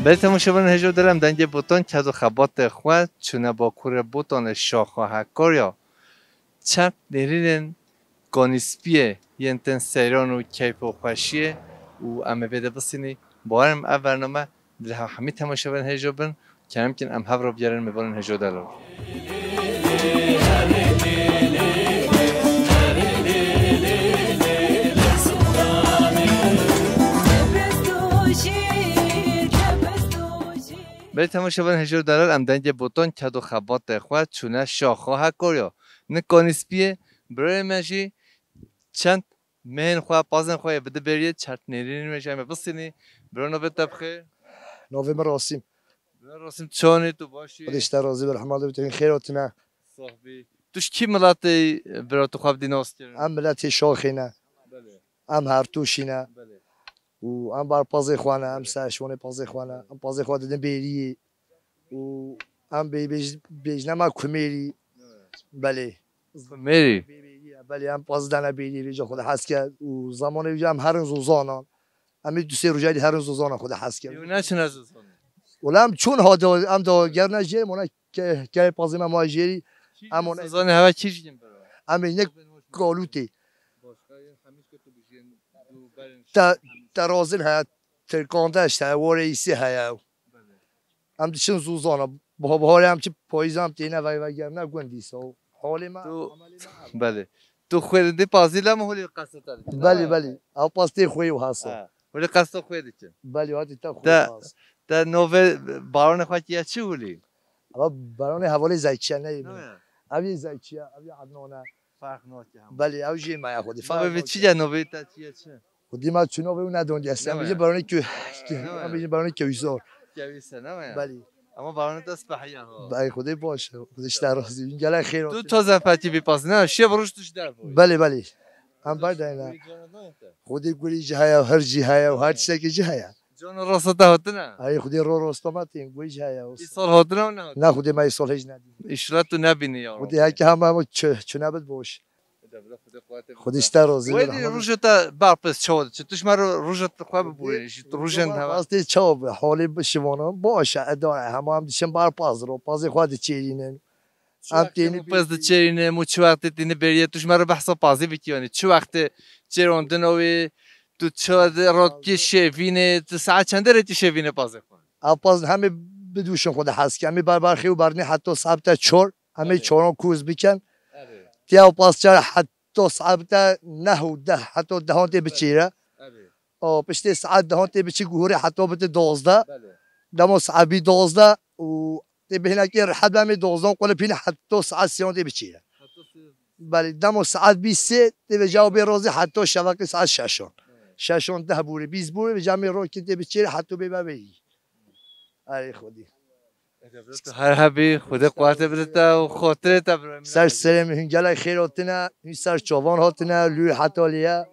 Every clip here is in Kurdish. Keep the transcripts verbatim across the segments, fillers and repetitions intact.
Belê temaşevanên hêja û delal, em dengê Botan ked û xebatê xwe çûne bakurê Botanê şaxa Hakarya. Çend nêrînên kanîspiyê yên tên seyran û keyf û xweşiyê û em ê vê de bisînî. Bawerim ev bername dilê hemî temaşevanên hêja bin. Kerem kin em hev re bigerin mêvanên hêja û delal. Belê temaşevanên hêja û delal, em dengê Botan ked û xebatê xwe çûne şaxa Hakarya. Nik kanîspiyê birayê me jî çend mehên xwe, pazên xwe yê bide bêriyê, çend nêrînên me jî em ê bisînî. Bira, navê te bi xêr? Navê min Rasim. Bira Rasim, çawan î, tu baş î? Xwedê ji te razî be, rehma Xwedê, tu hîn xêr hatine. Sax bî. Tu ji kî miletê yî, bira, tu xwe bidî nas kirin? Em miletê Şaxê ne. Belê. Em Hertûşî ne. Belê. Û em bar pazê xwe ne, em ser şonê pazê xwe ne. Em pazê xwe didin bêriyê. Û em bê-, bêj-, bêjne me Kumêrî. Belê. Kumêrî? Bê-, bêrî ye. Belê, em paz dane bêriyê, vêca Xwedê hez ke. Û zamanê vêca em herin zozanan. Em ê du sê roja dî herin zozanan, Xwedê hez ke. Ew neçine zozanan? Wela em çûn hade, em da gerine jêr, mona ke-, kerê pazê me ma jêrî. Kî em ona zozanê heve kî jî yin bira? Em ê nek kalûtê. Başka yin hemiş ke tu bijîn du berin. Te, terazin heye, tirkandeş heye, wareyîsî heye. Belê. Em diçin zûzana. Buha-, buharê em çi payîzan em têne vey vey gerine gund dîsa. Halê me, Tu, emelê me ev. Belê. Tu xwêrindê pazî le mi holê qesê te dikin? Belê, belê. Ew pas tê xwê û hasa. Ha. Holê qesta xwê dikin. Belê, hatî te xwê Te, has. Te navê baranê xwe kiye çi holî? Ama baranê hevalê Zeyçiye neyê Ne min. Ya? Ev yê Zeyçiye, ev yê Ednane. Farq nake hema. Belê, ew jê me ya xwedî. Farq Navê nake. Çi ye, navê te çi ye çi? Xwedî me çi navê û nedon diye. Sen Ne bêjî ya? baranê kü-, Ne ya? em bêjî baranê Kewîzor. Kewîse ne ya? Belê. Ama baranê te spehiye ha. Belê, Xwedê baş e. Xwedê ji te razî. Gelek xêr Tu olsun. Taze fetî bî pas ne? Şev roj tu ji derve. Belê, belê. Em berdayne. Xwedê gurî jî heye, her jî heye, her tiştekî jî heye. Cana rasta te hatine? Ay, Xwedê ro rosta me tên, gurî jî heye. Îsal hatine û nehatine? Ne, Xwedê me îsal hêj nedî. Îşra tu nebînî ya Xwedê Rabbî. Heke hema çi-, çi nebit boş. Xwedê ji te razî be, Xwedê rehmet. Roja te berpes çawa diçe? Tu ji me re roja te xwe bibûrî, ji rojên heva. Rastî çawa be? Halê bi şivana baş e, edare. Hema em diçin bar paz ro, pazê xwe diçêrînin. Çi Em wextê têni pez diçêrîne, mû çi wextê têni bêriye, tu ji me re behsa pazî bikî, yanî çi wextê çêrandina wê, tu çi de rotî şevîne, tu saet çende re tî şevîne pazê xwe? Ev paz hemê bidûşin xwe de hez ke. Em ê bar bar xew û barnê heta saet çar. Em ê Belê. Çoran kûz bikin. Belê. Tiya paz çar heta saet neh û deh, heta dehan tê biçîre. Belê. O, piştê saet dehan tê biçî guhurê heta bite dozdeh. Belê. Dema saet bî dozdeh û tê bihênekê rehet be em ê dozdan qulip hîne heta saet sêyan tê biçîre. Heta sê. Belê, dema saet bî sê tê vêca bê rozê heta şevaqê saet şeşan. Belê. Şeşan deh bûrê, bîst bûrê, vêca em ê rokin tê biçîre heta bê be bêyî. Erê Xwedî. Tu her hebî, Xwedê quwetê bide te û xotirê te birayê min. Ser serê min, hûn gelek xêr hatine, hûn ser çavan hatine, lû heta lê ye.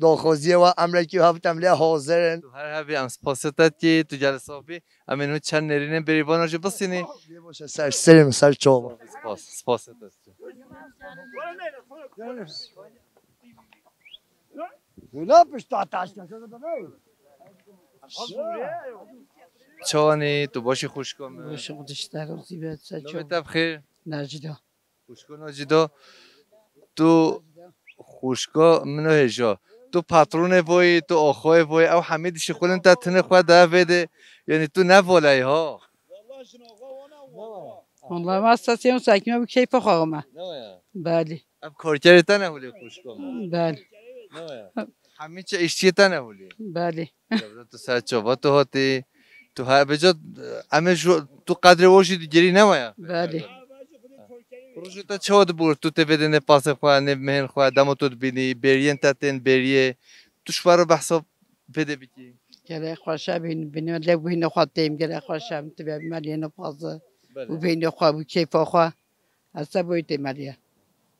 Daxwaziyê we emrekî hev tem lê hazir in. Tu her hebî, em spasê te dikî, tu gelek sax bî. Em ê hûn çend nêrînên bêrîvana jî bisînî. Lê baş e, ser serê min, ser çavan. Spas, spasê te dikî. Wela pişta taşta, şöyle de böyle. Çawanî, tu baş î xwişka min? Baş, Xwedê ji te razî be, ser çav. Navê te bi xêr? Nacîda. Xwişka Nacîda, tu xwişka min o hêja. Tu patronê voyî, tu axayê voyî, ew hemî dişixulin te tinê xwe de vê de. Yanî tu ne voleyî ha? Vallahi ma sesê sakîme bi keyfa xwe me. Ne ya? Belê. Ev karkerê te ne holê xwişka min? Belê. Ne ya? Hemî çi îşçiyê te ne holê? Belê. Devre tu ser çava tu hatî. Tu her beca em ê ji tu qedrê o jî digirî ne waya? Belê. Rojê te çawa dibûr? Tu tê vê de nê pasê xwe, nê mehên xwe, dema tu dibînî, bêriyên te tên bêriyê. Tu ji xwe re behsa vê de bikî. Gelek xweş e, bîn-, bînî lê bûhînê xwe têm, gelek xweş e, tu vê me lê ne pazı. Belê. Û bînî xwe, û keyfa xwe. Ez te boyî têmeliye.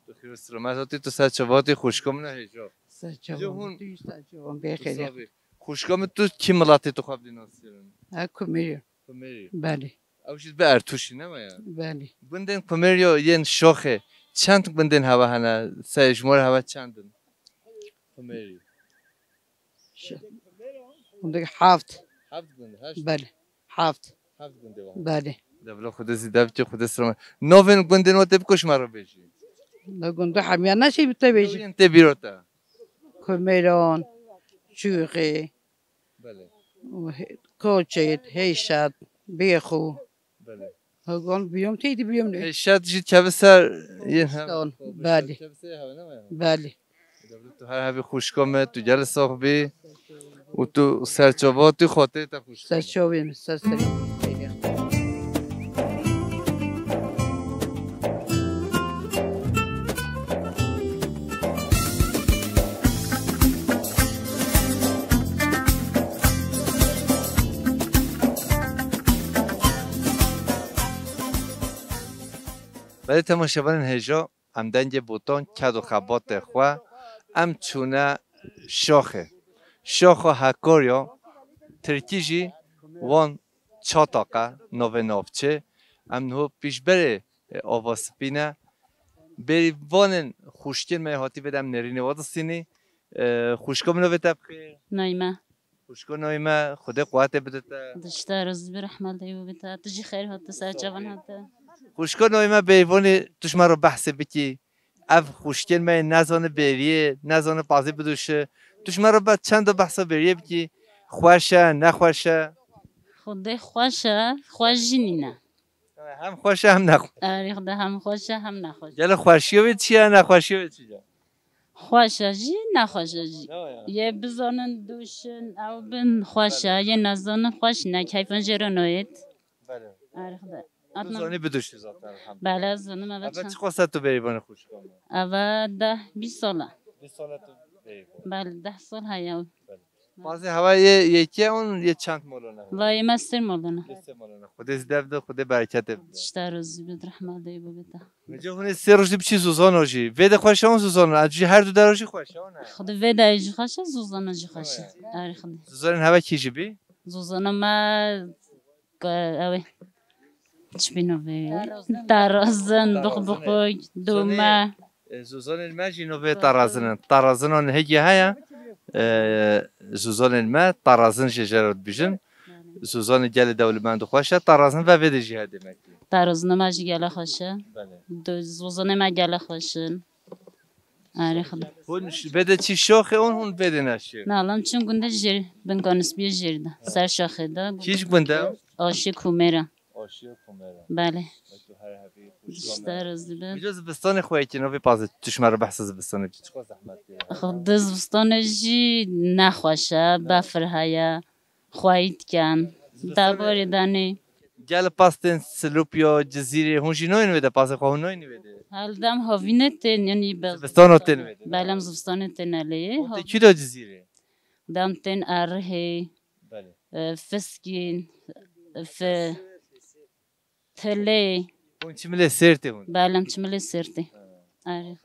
Tu xêr û selamet hatî, tu ser çava hatî, xwişka min e hêja. Ser çava Hêja hûn tu yî ser çava bê xêrê. Sabî. Xwişka min tu kî miletê tu xwe bidî nas kirin? Ha, Kumêrî. Kumêrî. Belê. Ew jî bi Ertûşî ne me ya? Belê. Gundên Kumêrî yên Şoxê çend gundên heve hene? Se ji mor heve çend in? Kumêrî. Ş-, gundek heft. Heft gund, heşt? Belê. Heft. Heft gundê wan. Belê. Devla Xwedê zî dev ki Xwedê sirame. Navên gundên wan tê biko ji me re bêjî. Li gundê hemiya neşê bi te bêjî. Navên tê bîro te. Kumêran, Çûxê, Belê. Koçêt, Hêşat, Bêxû. Belê. Hegan biyom teydi biyom ne? Hêşat jî çevi ser yên hev. Ston, belê. Çevi ser hev ne? Belê. Devlet tu her hebî xwişka me, tu gel sax bî. Û tu serçava, tu xatirê te xwişka me. Serçavê min, ser serê min. Belê temaşevanên hêja, em dengê botan ked û xebatê xwe, em çûne şaxê. Şaxa Hakorya, tirkî jî wan çataq e, navê navçê. Em niho pîşberê, e, Ava Spî ne. Bêrîvanên xwişkên me hatî vê de em nêrînê we distînî. E, xwişka min navê te bixêr? Nayme. Xwişko Noyme, Xwedê quwetê bide te. Dişta rozî bi rehmet ê bibite. Tu jî xêr hate, ser çavan hate. Xwişko Noyme, bêyvonê tu ji me re behsê bikî. Ev xwişkên me yê nezane bêriyê, nezane pazê biduşe. Tu ji me re be çend behsa bêriyê bikî. Xweş e, nexweş e? Xwedê xweş e, xweş jî nîne. Hem xweş e, hem nexweş. Erê Xwedê hem xweş e, hem nexweş. Gelo xweşiya wê çi ye, nexweşiya wê çi ye? Xweş e jî, nexweş e jî. Ya, ya. Yê bizanin duşin, ew bin xweş e, Belê. Yê nezanin xweş ne, keyfan jê re nayêt. Belê. Erê Xwedê. Atna- Bizanî biduşî zaten, elhamdülillah. Belê, zanim eve Eve çend. Çi qasa tu bêyvane xwişka me? Eve deh, bîst sal e. Bîst sal e tu bêyvan. Belê, deh sal heye. Belê. Pazê hewa yê yekê on yê çend molone? Vay, me sê molone. Yê sê molone. Xwedê zî dev de, Xwedê bereketê bide. Dişta rozî bid, rehma dey bibite. Mece hûn ê sê roj dî biçî Zozano jî. Vê de xweş e on Zozano. Ez jî her du dero jî xweş e, ne? Xwedê vê de jî xweş e, Zozano jî xweş e. Erê Xwedê. Zozanên heve kî jî bî? Zozano me, ke, ew ê. Çi bî navê? Tarazin, Tarazin. Buqbuquk, Zonê, dome. E, Zozanên me jî navê Tarazin in. Tarazinan hêgî heye. E, Zozanên me Tarazin jê jê re dibijin. Zozanê gelê dewlemend û xweş e. Tarazin ve vê de jî heye demekî. Tarazina me jî gele xweş e. Belê. Do-, Zozanê me gele xweş in. Erê Xwedê. Hûn ş-, vê de çi şoxê hûn, hûn vê de neşir? Na, lan çin gundê jêr, bin kanisbiyê jêr de. Ser şoxê de. Kî ji gundê? Aşê Kumêra. Aşê Kumêra. Belê. Ve tu her hebî xweş Dişta rozî be. Mîca zivistanê xwe yekî navê pazê, tu ji me re behsa zivistanê bikî. Çiqas zehmet ye. Xwedê zivistanê jî nexweş e, Ne. Befir heye. Xweyî dikin. Zivistanê Deborê danê. Gel pas tên Silopya, Cizîrê, hûn jî nayên wê de, pasê xwe hûn nayên wê de? Hel dem havînê tên, yanî be- Zivistana tên wê de? Belê, em zivistanê tên elê. Hûn tê kî de Cizîrê? Dem tên Erihê, Belê. E, Fiskîn, Fi-, Tilê. Hûn Çimilê Sêrtê hûn? Belê, em Çimilê Sêrtê. Ha. Erê.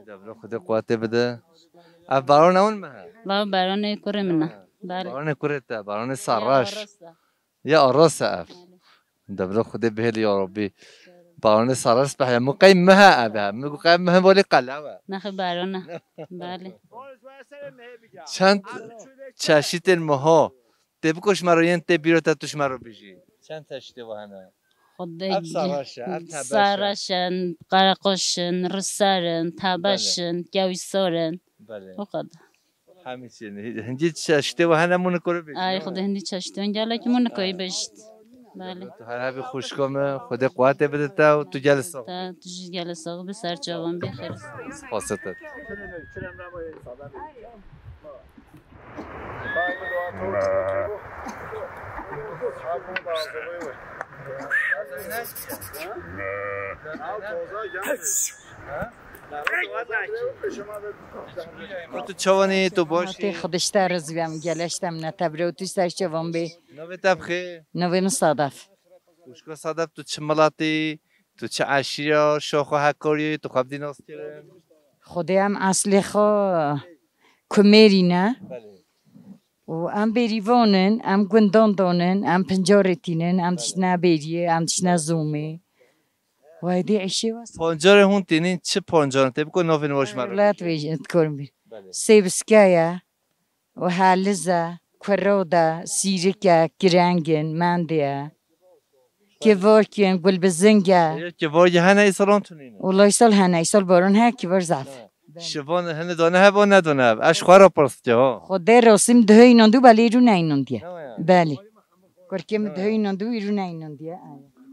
Eda bila Xwedê quwetê bide. Ev barona hûn me he? Baba, baronê kurê min e. Ha. Belê. Baronê kurê te, baronê Sarraş. Ya Aras e. Ya Aras e ev. Belê. Eda bila Xwedê bihêlî ya Rabbî. Baronê Sarraş be he. Min qey me he ev he. Min qey me he bolê qelew e. Nexê barona. Belê. Çend çeşitên meha. Tê biko ji me re yên tê bîro te tu ji me re bijî. Çend çeşitê we hene? Xwedê Ev sarraş e, ev tebeş e. Sarraş in, qereqoş in, riser in, tebeş Belê. In, kewîsor in. Belê. O kadar. Hemî çi ne? Hindî çeşitê we hene, min kore bijî. Ay, ne? Xwedê hindî çeşitê gelek min koyî bijît. Belê. Tu her hebî xwişka me, Xwedê quwetê bide te û tu gelê sax. Te, tu jî gelê sax bî, ser çavan bî, xêr. Spas te. Tu çawanî, tu baş Hatê î? Xwedişte rizviyem, geleştem ne tebre û tu ser çavan bî. Navê te bixê? Navê min Sadef. Xwişka Sadef, tu çi miletî, tu çi eşîra, şoxo hekorî, tu xwe bidî nas kirin? Xwedê em eslê xwe Kumêrî ne. Belê. Û em bêrîvan in, em gundan dan in, em pincarê tînin, em Belê. Diştine bêriyê, em diştine zomê. Waydê eşê wes. Pancarê hûn tînin, çi pancarin tê biko navên we ji me re Lat bêjin. Vê dikorim bî. Belê. Sêviske ye, û heliz e, kuro de, sîrik e, kireng in, mendê ye. Kivok in, gulbizing e. Ê, kivok hene, îsal an tunîne. Wela îsal hene, îsal baran heye, kivok zaf. He. Belê. Şivan hene dane heba, nedane heba. Ez xwe re pirs dike ha. Xwedê rastî min duhê înandû, belê îro neinandiye. Ne ya? Belê. Kurkê min duhê înandû, îro neinandiye.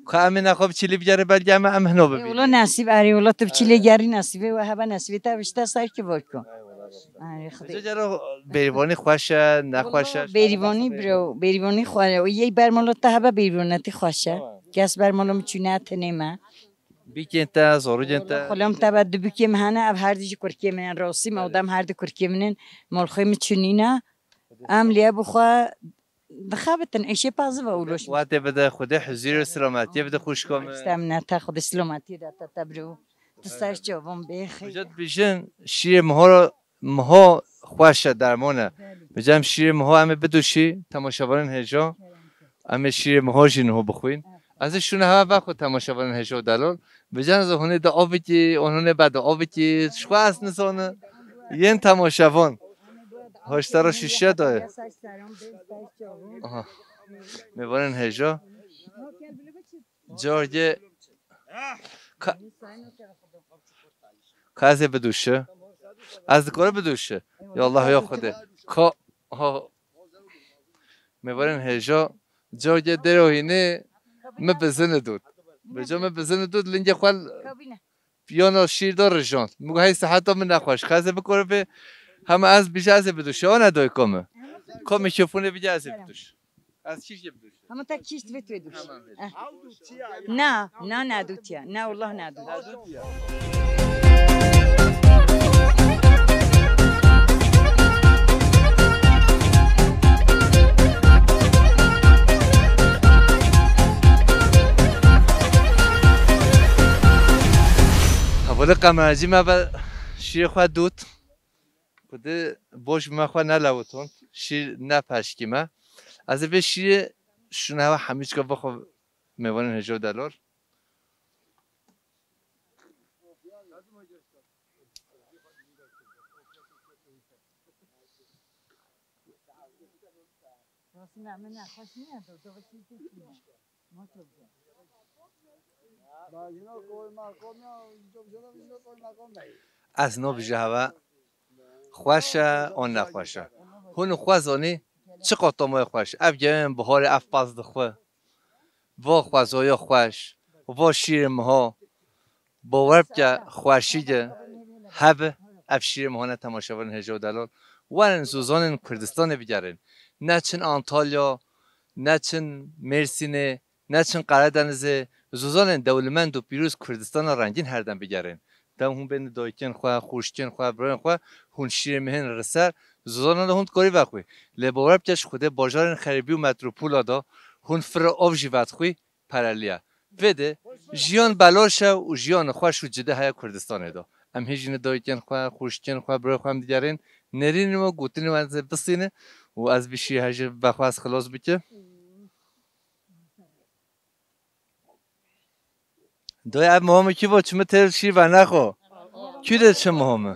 Ka em ê nexwe bi çîlî bigerê belge em, em hino bibînin. Ê, wela nesîb, erê, wela tu bi çîlê gerî nesîbê we hebe, nesîbê te bişte ser kivok. Erê, Xwedê. Ca cara bêrîvanî xweş e, nexweş e? Wela bêrîvanî bro, bêrîvanî xwe, yê bermala te hebe bêrîvanetî xweş e. Kes bermala min çûne tenê me. Bîkên te, zorûcên te. Wela xulam te be du bîkê min hene, ev her du jî kurkê min in, rastî me, odem her du kurkê min in, malxwê min çûnîne. Em lê bi xwe dixebitin, êşê paziva û loş. Xwedê bide, Xwedê huzûr û selametiyê bide xwişka min. Îşte min te Xwedê selametiyê de te, te bro. Tu ser çavan bê, xeyr. Hocam, dibêjin şîrê miho, miho xweş e, dermon e. Belê. Bi cem şîrê miho em ê bidûşî, temaşevanên hêja. Em ê şîrê miho jî niho bixwîn. Evet. Ez ê şûne heve vexwe, temaşevanên hêja û delal. Bi cem ez ê hûnê di avekî, û hûnê be di avekî, ji xwe ez nizanim. Yên temaşevan. Hoştara şîşe dayê. Aha. Mêvanên hêja. Cargê ka-, ka ez ê bidûşi. Ez dikare bidûşi. Ya Allah ya Xwedê. Ka, ha. Mêvanên hêja. Cargê dêro hînê mi bizini dût. Bi ca mi bizini dût, lingê xwe l-, piyano şîr de rijand. Min got, hey seheta min nexweş. Ka ez ê bikore vê, hema ez bîja ez ê bidûşi. Ana doy ka mi. Ka mikrofonê bige ez ê bidûşi. Ez kîş jê bidûşim. Hema te kîş divê tu ê dûşî. Tamam, peki. Eh. Na, na, nedûtiye. Na, wallah nedûtiye. Nedûtiye. Hevalê qemercî me ve şîrê xwe dût. Ku di boş me xwe nelewitond, şîr nepeşkî me. Ez ê vê şîrê şûne hewe hemîçka bixwe mêvanên hêja û delal. Ez nabêje hewe xweş e an nexweş e. Hûn xwe zanî çiqas tamoyê xweş. Ev gemên biharê ev pez dixwe. Va xwezaya xweş, va şîrê miha. Bawer bike xweşî de hebe ev şîrê miha ne temaşevanên hêja û delal. Werin zozanên Kurdistanê bigerin. Ne çin Antalya, ne çin Mêrsînê, ne çin Qeredenizê, zozanên dewlemend û pîroz Kurdistana rengîn her dem bigerin. Dem hûn bên dayikên xwe, xwişkên xwe, birayên xwe, hûn şîrê mihên li ser zozana de hûn dikarî vexwî. Lê bawer bike ji Xwedê bajarên xerîbî û metropola de hûn fira av jî vedixwî, pereliye. Vê de jiyan belaş e û jiyan xweş û cide heye Kurdistanê de. Em hê jî ne dayikên xwe, xwişkên xwe, birayên xwe em digerin. Nêrînê we, gotinê we ez ê bistînim û ez vî şîrê hejê vexwe ez xilas bikim. Dayê, ev miha min kî va çi min têr şîr venexwe. Kî de çi miha min?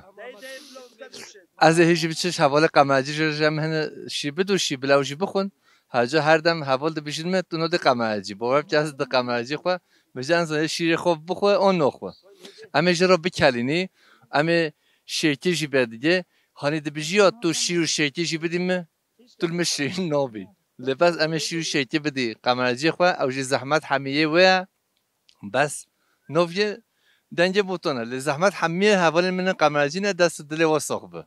Ez ê hêjî biçim ji hevalê qemercî jî, ji em hene şîr bidû, şîr bila ew jî bixwin. Her ca her dem heval dibêjin min, tu no dê qemercî. Bawer bike ez di qemercî xwe, bi jen zanê şîrê xwe bixwe, an naxwe. Em ê ji re bikelînî, em ê şêkê jî bê digê. Hanî dibêjî ya tu şîr û şêkê jî bidî min. Tu li min şîrîn nabî. Lê bes em ê şîr û şêkê bidî qemerciyê xwe, ew jî zehmet hemiyê wê ye. Bes nav yê dengê botan e. Lê zehmet hemiyê hevalên min in qemercî ne, dest û dilê we sax be.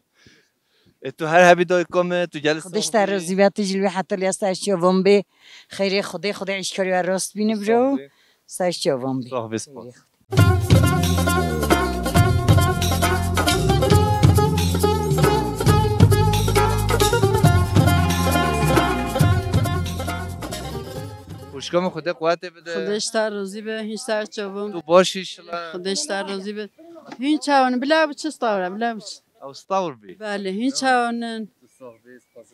Ê tu her hebî dayika me, tu gelî sax bî. Xwedê ji te razî be, tu jî li wê hetalî ez te eştiya van bê. Xeyrê Xwedê, Xwedê îşkarî we rast bîne bro. Sax bî. Te eştiya van bê. Sax bî, spas. Xwişka min, Xwedê quwetê bide. Xwedê ji te razî be, hîn ser çavan. Tu baş î şila. Xwedê ji te razî be. Hîn çavan, bila bi çi stawra, bila bi çi. Ew stawr bî. Belê, hîn çavan in.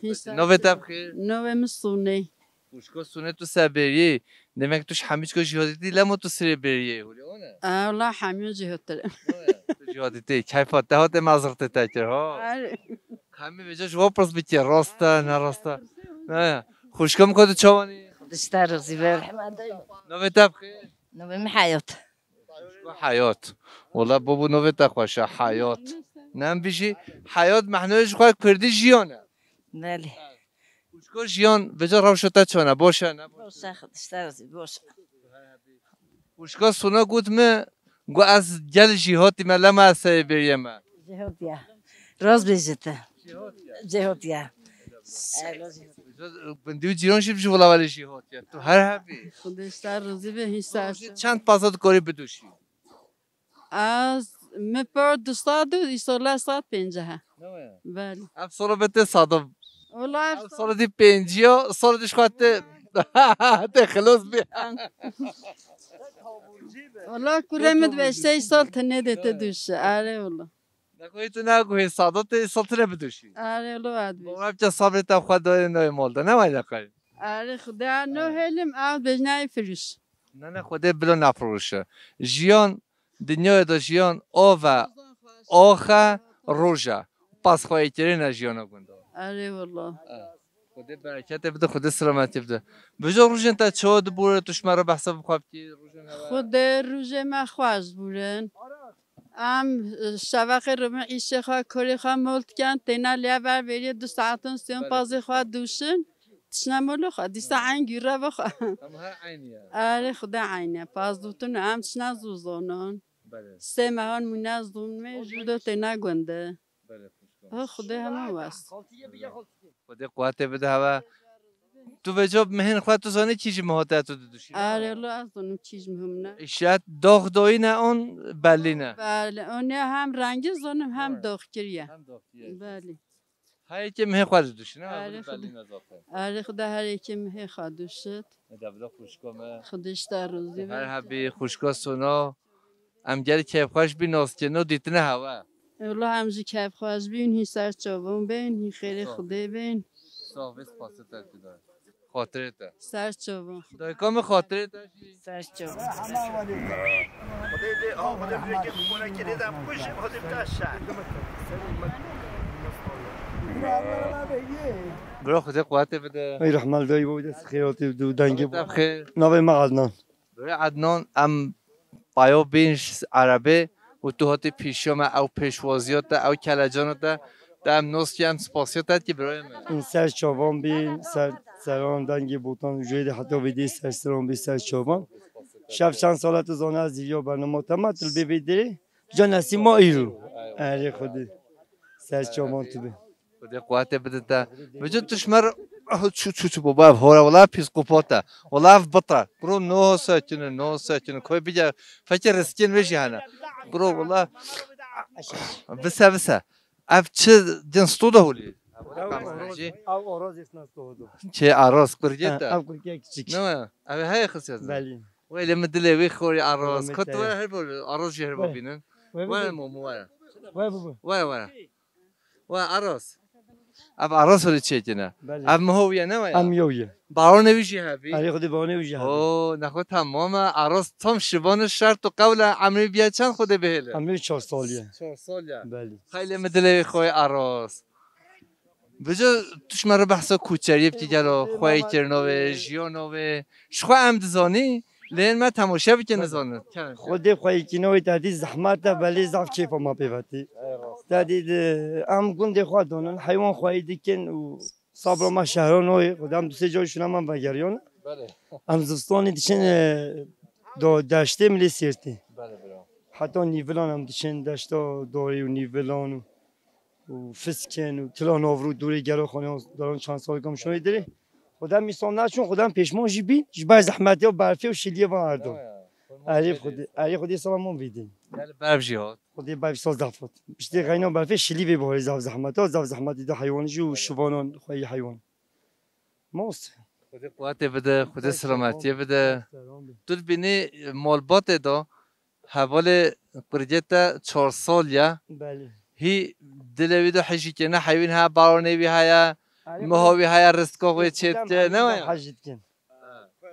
Hîn ser. Navê te bi xêr? Navê min Sûnê. Xwişka Sûnê, tu ser bêriyê. Demek tu ji hemîçka jihadî tî, lema tu sirê bêriyê. Hûlê wan e? E, wela hemî jihadî tî. Tu jihadî tî. Keyfa te hate mezirtê te kir, ha? Erê. Hemî vêca ji we pirs bike, rast e, ne rast e? He. Xwişka min ku tu çawanî? Dişta razî be, rehmet. Navê te bixê? Navê min Heyat. Xwişka Heyat. Wala bû bû navê te xweş e, Heyat. Nem bijî Heyat mehnoyê ji xwe kurdî jiyan e. Belê. Xwişka jiyan, vêca rewşa te çawan e, baş e, ne baş e? Baş e, dişta razî, baş e. Xwişka Sona got min, got ez gel jî hatî me, lema ez serê bêriyê me. Jêhatiye. Rast bêjî te. Jêhatiye. Gundî û cîran jî ji wila welê jêhatiye. Tu her hebî. Xwedê ji te razî be, hîn ser. Çend paza dikarî bidoşî? Ez, min par du sed û îsal sed pêncî he. Ne waya? Belê. Ev solo be te sadim. Wala ev Ev solo di pêncî ya, solo di şxwa te, te xilos bî. Wala kurê min dibe, sey sal tenê de te duşi. Are wala. Nexweyî tu naguhê sado te sal tine biduşî. Are wala, ez Bo dibêjim. Ev ca sabrê te xwe dayê nayê mal de. Ne wayne qey? Are Xuda no helim, ev bêjnayê firûş. Ne, ne, Xwedê bilo nafirûşe. Jiyan, dinyayê de jiyan, av e, ax e, roj e. Pas xweyî kirîne jiyana gunda. Erê wala. E, Xwedê bereketê bide, Xwedê selametî bide. Bijo rojên te çawa dibûre, tu ji me re behsa bi xwe bikî, rojên hewe? Xwedê rojê me xweş bûrin. Em, e, şeveqê rûmê îşê xwe, korê xwe mol dikin, têne lê ver veriyê du saetan sêyon Belê. Pazê xwe duşin. Tişna molo xwe, dîsa Ha. Eyn gîre bo xwe. Em her eynî ye. Erê Xuda eynî ye. Paz dûtin em tişna zû zonon. Belê. Sê mehan mûne zûn me, Oldu jû do işte. Têna gund e. Belê, xwişka. Ha, Xuda hema wes. Xwedê quwetê bide heve. Tu vêca mihên xwe tu zanî kî ji miho te tu diduşî? Erê lo ez zonim kî ji miho min e. Îşet dox doyî ne on belî ne. Belê, on ya hem rengî zonim hem Ha. Dox kiriye. Hem dox kiriye. Belê. Her yekê mihê xwe diduşîne, Erê ev Xuda. Belî ne zaten. Erê Xuda her yekê mihê xwe duşit. Ne de bila xwişka me. Xwedê ji te razî be. Her hebî xwişka Sona. Em gelî keyfxweş bî, naskirino dîtine hewe. Wela em jî keyfxweş bîn, hî ser çavan bên, hî xêrê Sağ ol. Xwedê bên. Sağ ol, vê spasê te dida. Xatirê te. Ser çavan. Dayika min xatirê te jî. Ser çavan. Bira Xwedê quwetê bide. Ey rehmal dayî bo dest xêratê du dengê bo. Te bixêr. Navê me Adnan. Birê Adnan, em payo bîn ji erebê û tu hatî pêşiya me, ew pêşwaziya te, ew kelecana te, te em nas dikin, em spasiya te dikî birayê me. Ser çavan bîn, ser seran dengê botan jê de heta vêdê ser seran bî ser çavan. Şev çend sala tu zana ez zîviya bernama te ma tu li bê vê dirê. Can nesîma îro. Erê Xwedê. Ser çavan tu bî. Xwedê quwetê bide te. Vêca tu ji me re, ah, çû, çû, çû, baba, ev hora, wala pîskopat e. Wala ev bit e. Bro, no sekine, no sekine. Koy bige, fekê riskên wê jî hene. Bro, wala, vise, vise. Ev çi cins tu de holî? Ev Arazê, ev Arazê snas tu hodo. Çi Araz, kurgê Ha, te? Ev kurgê küçük. Ne? Ev heye xisiyet. Belî. Wê lê min dilê wî xorî Araz. Wê Kot te. Were her bor, Araz jî her bor Wê. Bînin. Wê Were bibî. Momo were. Wê bibî. Were, were. Were Araz. Ev Araz holî çêkine. Belê. Ev miho wî ye ne waya? Em yo ye. Baronê wî jî hebî. Erê Xwedê baronê wî jî hebî. Oo, nexwe tamam e. Araz tam şivan û şert û qewle emrê biye çend Xwedê bihêle? Emrê çar sal ye. Çar sal ye. Belê. Xeylê min dilê wî xwe Araz. Vêca tu ji me re behsa koçeriyê bikî gelo, xweyî kirino wê, jiyano wê. Ji xwe em dizanî, lê yên me temaşe bike nizanin. Xwedê xweyî kirino wê te dî zehmet e, belê zaf kêfa me pê ve tê. Te dî di, em gundê xwe donin, heywan xweyî dikin û sabra me şehran oyê. Xwedê em du sê carî şûna me vegeriyan. Belê. Em zivistanê diçin, e, do deştê milê sêrtê. Belê, belê. Heta nîvilan em diçin, deşta dorê û nîvilan û û fiskên û tila navrû dûrê gelo xwe nêz daran çend sal kam şoyê dirê. Xwedem mîsan naçûn, xwedem pêşman jî bîn, ji ber zehmetiya berfê û şiliyê van erdan. Ya, ya. Erê Xwedê, erê Xwedê selaman vîdin. Gel berf jî hat. Xwedê berf sal zaf hat. Piştê xeyna berfê şilî vê bahorê zaf zehmet hat, zaf zehmetî de heywanî jî û şivanan xweyî heywan. Most. Xwedê quwetê bide, Xwedê selametiyê bide. Selam be. Tu dibînî malbatê de Hevalê kurgê te çar sal ye. Belê. Hî dilê wî de hejî kene, heyvîn heye, baronê wî heye, Erê, miha wî heye, rizqa wê çê dike, ne waya? Hej dikin.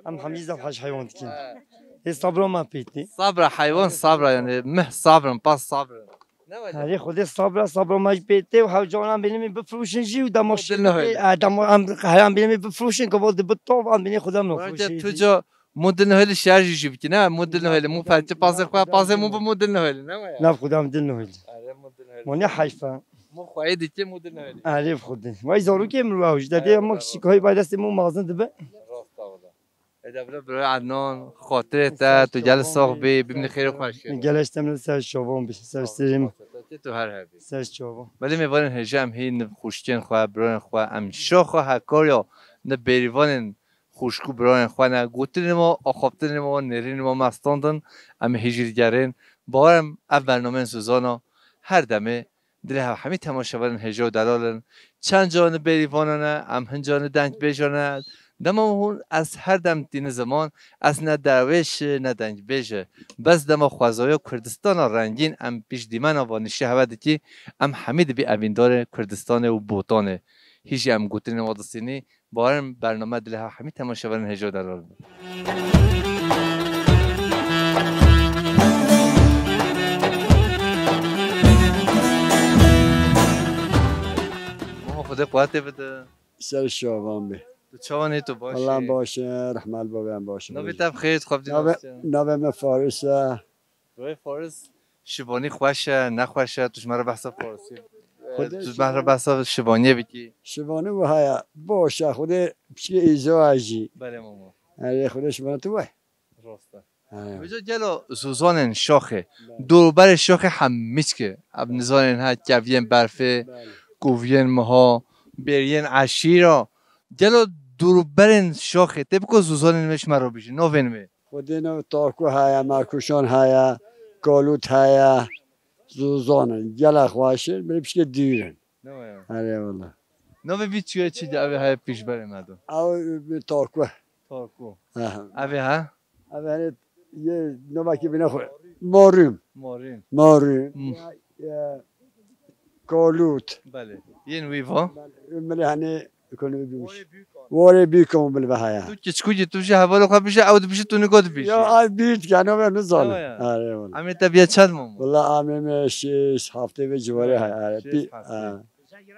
Em hemî zaf hej heywan dikin. He. Hê sabra me pêtî. Sabra heywan, sabra yani, mih sabrin, pas sabrin. Ne wele? Herê Xwedê sabra, sabra me jî pê tê û hewce an bênê min bifroşin jî û dema Model şî ne bê, öyle. E, dema em heyan bênê min bifroşin, ke bol dibi tov an bênê Xwedê min Bence nefroşin. Tu ca model ne öyle şarjı jî bikî, ne? Model ne öyle? Mu felçi pazê xwe, pazê mu bu model ne öyle, ne wele? Nav Xwedê min dil ne öyle. Are model ne öyle? Mo ne heyfa. Mu xwayê dikê model ne öyle? Arê Xwedê. Vay zarokê min wa hujda dê, ama kişî koy bay destê mu mazin dibe. Rast wele. Eda bila bro Adnan, xatirê te, tu gel sox bî, bimni xêr û xweş. Geleş te min ser şovan bî, ser serî min. Tu her hebî. Ser şovan. Belê mêvanên hêja em hîn xuşkên xwe, birayên xwe, em şoxo hekariya ne bêrîvanên xuşk û birayên xwe ne, gotinên ma, axaftinên ma, nêrînên ma me standin, em hîjî digerin. Bawer im ev bernameyên Zozana her demê dilê hev hemî temaşevanên hêja û delal in. Çend caran di bêrîvana ne, em hin caran di dengbêja ne. Dema hûn ez her dem tîni ziman, ez ne derwêş, ne dengbêj. Bes dema xwezaya Kurdistana rengîn em pîş dîmena va nişî heve dikî, em hemî dibî evîndarê Kurdistanê û Botanê. Hîjî em gotinên wa disînî, bawerim bername dilê hev hemî temaşevanên hêja û delal bin. Mama Xwedê quwetê bide. Ser şavan bê. Tu çawan ê, tu baş Valla ê? Baş e, rehmal bavê em baş e. Navê te bi xêr, xwe bidî Navê, nasî. Navê me Faris e. Wê Faris, şivanî xweş e, nexweş e, tu ji me re behsa Farisî. Xwedê Tu ji me re behsa şivaniyê bikî. Şivanî wiha ye. Baş e, Xwedê piçkê îzo e jî. Belê mama. Erê Xwedê şivanî tu we. Rast e. He. Vêca gelo zozanên şaxê, Belê. Dorberê şaxê hemî çike. Ev nizanên he, keviyên berfê, Belê. Koviyên miha, bêriyên eşîra. Gelo dorberên şaxê, tê biko zozanên me ji me re bijî, navên me. Xwedê nav Tarku heye, Merkuşan heye, Kalût heye, Zozan in. Gelek xweş in, belê pişkê dûr in. Ne waya? Erê wala. Navê vî çiyê çi de ev ê heye pîşberê me do? Ew bi Tarku. Tarku. Aha. Ev ê he? Ev ê yê navekî bine xwe. Marûm. Marîn. Marûm. Hmm. Ya, ya, Kalût. Belê. Yên wî va? Belê. Min ê henê ekonomî bimîş. Warê Büyükhan bil ve haya. Tu kiçkû yî, tu jî hevalê xwe bije, ew dibije, tu nigo dibije. Ya, ay büyük ya, ne ben ne zalim. Tamam ya. Erê wala. Emê te biye çend mama? Wala emê me şêş, heftê ve civarê haya. Şêş, heftê. Ha.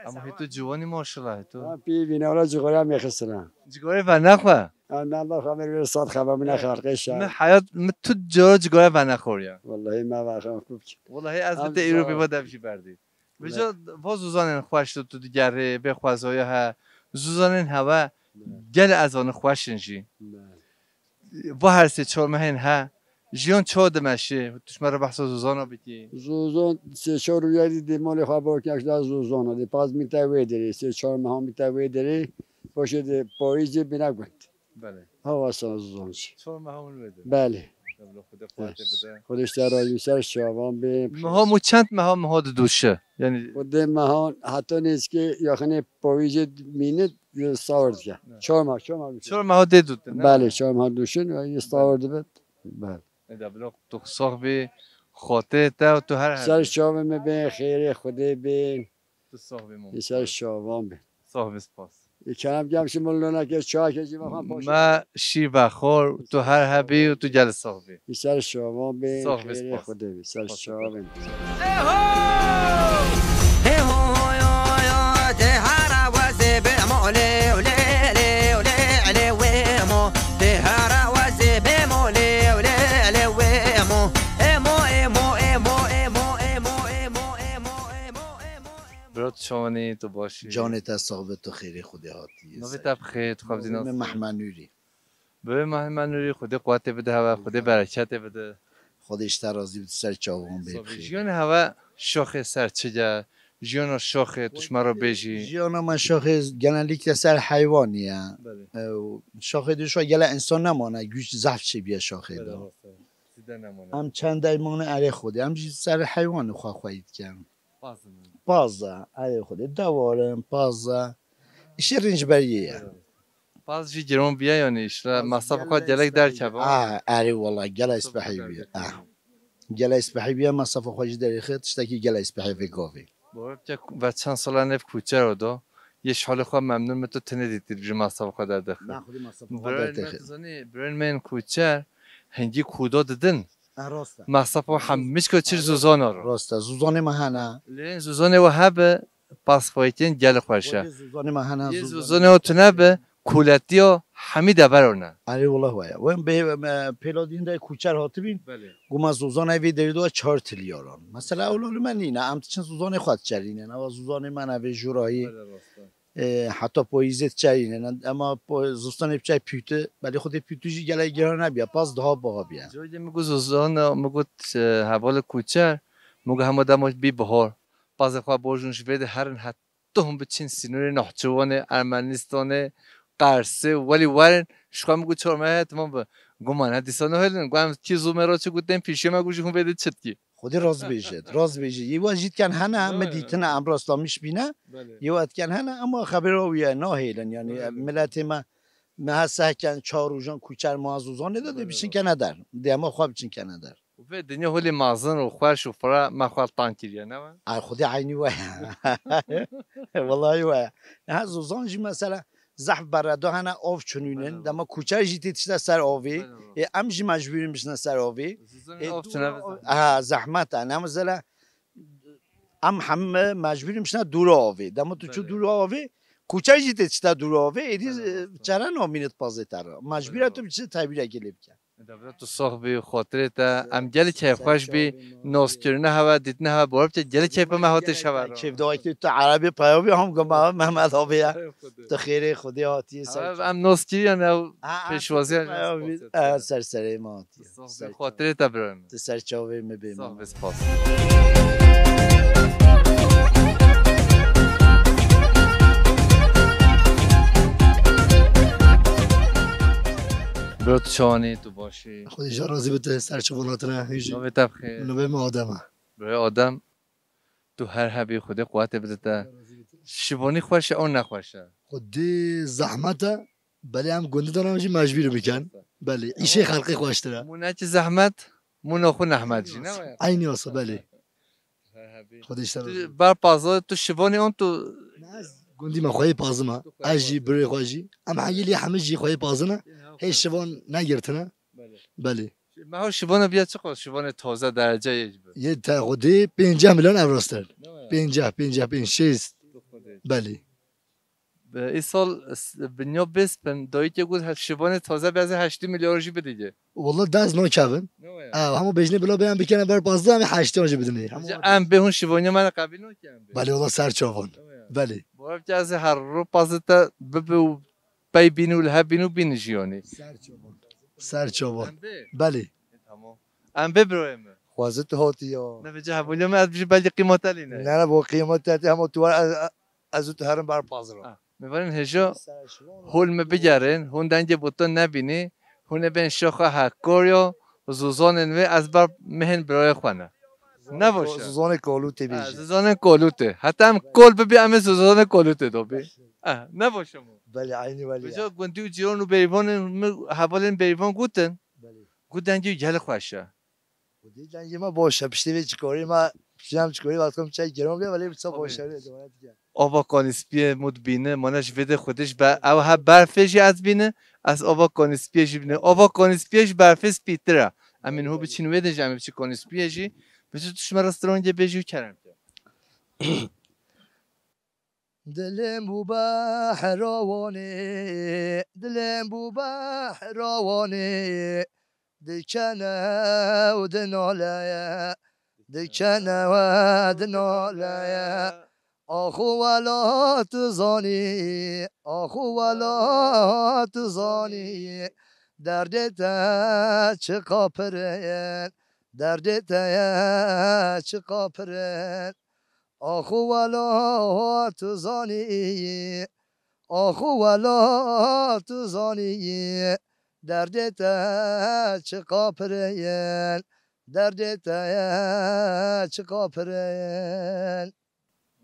Ama hê tu ciwanî maşallah hê tu. Ha, pî vîne wala cigora me xisina. Cigorê ve nexwe. Ha, ne Allah xwe ver sat xeba min xalqê şa. Mi hayat, mi tu cigora cigora ve nexoriya. Wallahi me ve xwe kûp. Wallahi ez bi te îro pê va dev jî berdî. Vêca va zozanên xweş tu, tu digerê, bê xwezaya he. Zozanên hewe gel ez anî xweş in jî. Va her sê çar mehên he. Jiyan çawa dimeşê? Tu ji me re behsa zozana bikî. Zozan sê çar rûyerî dê malê xwe bawkek da zozana. Dê paz mîte wê derê, sê çar mehan mîte wê derê. Paşê dê payîzê bîne gund. Belê. Hawa sana zozan jî. Çar meha hûn wê de. Belê. Xwedê quwetê bide. Xwedê ji te razî, ser şavan bê. Meha mû çend meha meha didûşe? Yani Xwedê mehan heta nêzikê yaxinê pawîzê mînit sawir dike. Evet. Çar mah, çar mah dûşin. Çar meha dê dûtin, ne? Belê, çar mah dûşin, stawir dibe. Belê. Eda bila tu sax bî, xatirê te û tu her her. Ser çavê me bên, xêrê Xwedê bên. Tu sax bî, Mom. Ser şavan bî. Sax bî, spas. Î kerem gem şi min loneke çayeke jî vexan paşê. Me şîr vexwar, tu her hebî û tu gel sax bî. Î ser şavan bî, sax bî, xêrê spas. Xwedê bî, ser şavan bî. Bro, tu çawanî, tu baş î? Canê te sax be, tu xêrê Xwedê hatî. Navê te bi xêr, tu xwe bidî nas. Navê me Mehmet Nûrî. Bibê Mehmet Nûrî, Xwedê quwetê bide hewe, Xwedê bereketê bide. Xwedê ji te razî bide, ser çavan bê bi xêr. Jiyanê hewe şaxê ser çi ye? Jiyana şaxê, tu ji me re bêjî. Jiyana me şaxê genellikle ser heywanî ye. Belê. Ew, şaxê dûşa gele însan nemane, güç zehf çêbiye şaxê de. Belê, rast e. Zêde nemane. Em çend deymane erê Xwedê. Em jî ser heywanê xwe xweyî dikin. Paz in. Paz e, erê Xwedê. Dewar in, paz e. Îşê rînc beriyê ye. Evet. Paz jî giron biye, yanî îşte masraf xwe gelek derkeve. Ah, erê wala, gelek spehî biye. Ah. Gelek spehî biye, masraf xwe jî derêxe, tiştekî gelek spehî vê gavê. Bore bike ve çend sala nev kuçer o do. Yê ji halê xwe memnun me, tu tenê dîtir ji masraf xwe derdexe. Na xwedî masraf xwe derdexe. Birayên me, tu zanî, birayên me yên kuçer, hingî kudo didin. Ha, rast e. Mesafo hemî çiko çir Zûzana ro. Rast e. Zûzanê me hene. Lê Zûzanê we hebe, pasportên gelê xweş e. Xwedê Zûzanê me hene, Yê Zûzanê. Zûzanê we tune be, kuletiya hemî dever ne. Erê, wela we ye. We bê, me, pêla din de kuçer hatibîn. Belê. Guma Zûzanê vê derê de çar tilyaran. Mesela, ewla li me nîne. Em diçin Zûzanê xwe diçerînin. Eva Zûzanê me ne vê jûrayî. Belê, rast e. E, heta payîzê diçerînin. Ema po-, zistanê biçe pûtî. Belê xwedê pûtî jî gelek giran nebiye. Pas daha baha biye. Coydê min got Zûzana, min got, e, hevalê kuçer. Min got hema dema bî bihar. Pazê xwe bojûn ji vê de herin het Tom biçin sînorê Nehçiwanê, Ermenistanê, Qersê, welî werin, ji xwe min got çor me heye, tamam be. Got ma ne dîsa nahêlin, got em kî zû me re çi got tên pîşê me got ji hûn vê de çi dikî. Xwedê rast bêjit, rast bêjit. Yê wa jî diken hene, me dîtine, em rastlamîş bîne. Belê. Yê wa diken hene, ama xebera wî ye, nahêlin, yani, Belê. Miletê me, me hese heken çar rojan kuçer ma Zûzanê de, dê Belê. Biçin kene der. Dê ema xwe biçin kene der. Û vê dinya holê mezin û xweş û fira me xwe li tan kiriye, ne we? Ay, xwedê eynî we ye. Wellahî we ye. Niha Zûzan jî mesela zehf bereda hene av çinûnin. Belê. Dema kuçer jî tê tişte ser avê. Belê. Ê, em jî mecbûr in biçine ser avê. Zûzanê Ê, av dû çine ra-, be zehmet. Ha, zehmet e. Ne mesela em heme mecbûr in biçine dûra avê. Dema tu çû Belê. Dûra avê, kuçer jî tê tişte dûra avê. Êdî, Belê, e, rast e. Çare namîne di pazê te re. Mecbûr e Belê. Tu biçî tevîrekê lê bike. Devlet tu sax bî, xatirê te, em gelî keyfxweş bî, noskirine hewe, dîtine hewe, bor bike, gelî keyfa me hate şever. Keyf dawek tu, tu erebê peyavî ham goma Mehmet abi ya. Tu xêrê Xwedê hatiyê ser. Hewe em noskiriyan ew Ha, ha, pêşwaziyan peyavî. Ser serê me hatiye. Sax bî, xatirê te birayê min. Tu ser çavê min bê. Sax bî, spas. Bro, tu çawanî, tu başî? Xwedê ji razî bite, ser çavan hatine, hêjî. Navê te bi xêr? Navê min Adem e. Bro Adem, tu her hebî, Xwedê quwetê bide te. Şivanî xweş e, ew nexweş e? Xwedê zehmet e, belê em gundî dana jî mecbûr bikin. Belê, îşê xelkê xweştir e. Mû ne ki zehmet, mû naxwe nehmet jî, ne we? Eynî wisa, belê. Xwedê ji te razî. Tu ber pazar, tu şivanî an tu Ne, ez gundî me xweyê pazim e. Ez jî, birê xwe jî. Em heyî lê hemî jî xweyê pazin e. Hê şivan negirtine. Belê. Belê. Meha şivana biya çiqas şivanê taze dereceyê jî bi? Yê te xwedê pênceh milyon euro ster. Ne we? Pênceh, pênceh pênc, şêst. Belê. Bi, îsal s-, binya bêspin, dayikê got, he, şivanê taze beze heştê milyar jî bidigê. Walla dest nakevin. Ne waya? Ew, hema bêjinê bila bê em bikene ber pazdeh, em heştê jî bidinê. Hema Ji em bê hûn şivaniya me re qebîl nake em bê. Belê, walla ser çavan. Ne waya? Belê. Bu ev ki ez her ro pazdeh te bibi û pey bîn û li hev bîn û bîn jiyanî. Ser çavan. Ser çavan. Em bê? Belê. E, tamam. Em bê birayê me. Xwazit hatiya. Ne vêca hevalîya me ez bijî belkî qîmete lî ne. Ne, ne, bu qîmete hema tu var, ez, ez û tu herin ber pazira. Ah, me verin hêja hol me bigerin, hûn dengê botan nebînî, hûn ê bên şaxa Hakkariya, Zûzanên wê ez ber mehên birayê xwe ne. Ne baş e? Zûzanê Kolûtê Ha, bêjî. Zûzanên Kolûtê. Heta em kol bibî em ê Zûzanê Kolûtê dobî. Eh, ne baş e mû? Belê, eynî welî Vêca ye. Gundî û cîran û bêrîvanên min, hevalên bêrîvan gotin. Belê. Got dengê wî gelek xweş e. Xwedê dengê me baş e, piştê vê çikarê me, piştê em çikarê vextkom çay giran bê, belê wisa Tabii. Baş e, wê dewlet dike. Ava Kanîspiyê mû dibîne, mane ji vê de xwedê ji be-, ew he berfê jî ez bîne, ez ava Kanîspiyê jî bîne. Ava Kanîspiyê ji berfê spîtir e. Em ên hû biçin wê de jî, em ê biçin Kanîspiyê jî. Biçin tu ji me restorangê bêjî û kerem ke. Dilim bû behra Wanê, dilim bû behra Wanê, dikene û dinaleye, dikene û dinaleye. Axo wela tu zanî, axo wela tu zanî, derdê te çiqa pir in, derdê te ye çiqa pir in. Axo wela tu zanî, axo wela tu zanî, derdê te çiqa pir in, derdê te çiqa pir in.